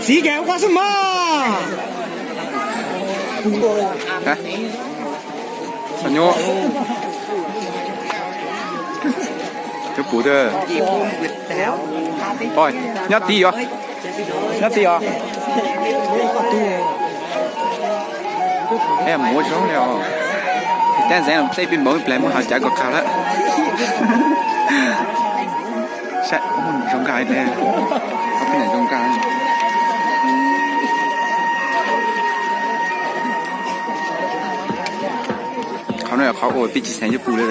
Txiv, koj ua koj xwb mas. Nyuj, cov pum, nyob tid os, nyob tid os. Mus ua zoo li os. Tab ntxeev tej pij npaum ib pliag muab hav cav kom qab lawm. Saib, zoo nkauj li, zoo nkauj. Qhov no yog qhov uas peb tsis xeem cov pum li.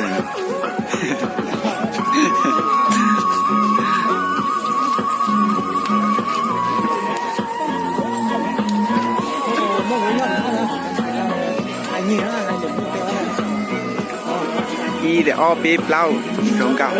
Ib, ob, peb, plaub, zoo nkauj.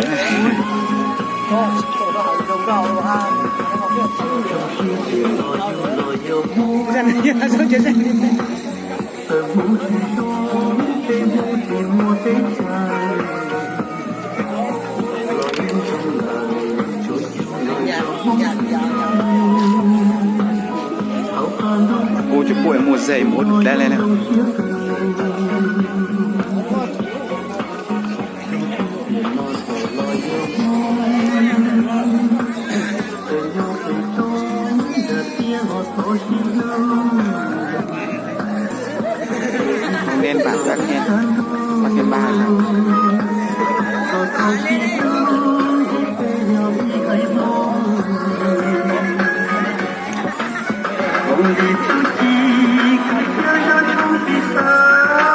Ua cov pum mus ze mus dab le na. Không nên bạn các em, các em ba.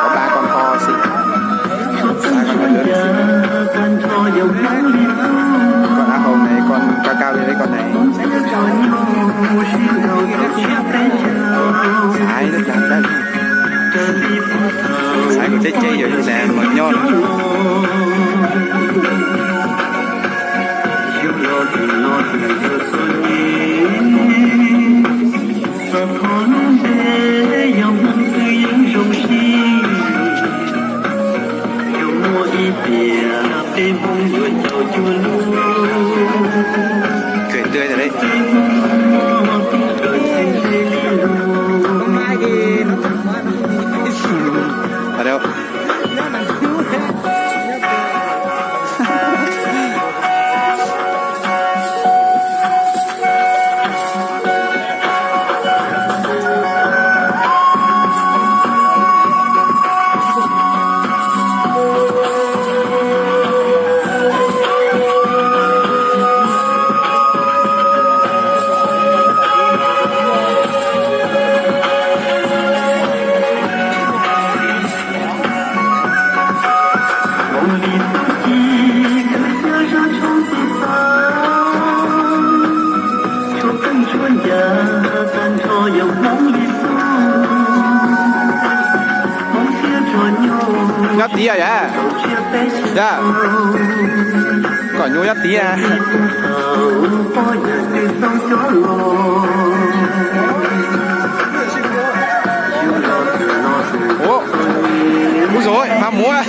Có ba con kho xịn. Ba con kho lớn xịn. Con áo hồng này, con cao cao thì lấy con này. Xài rất là đắt. Xài của chết chết rồi, xài mật nho. Khe tw tas li. Ua li. Nyob tid yom? Yog, kom nyuj nyob tid. Ub, ub, mus, mus.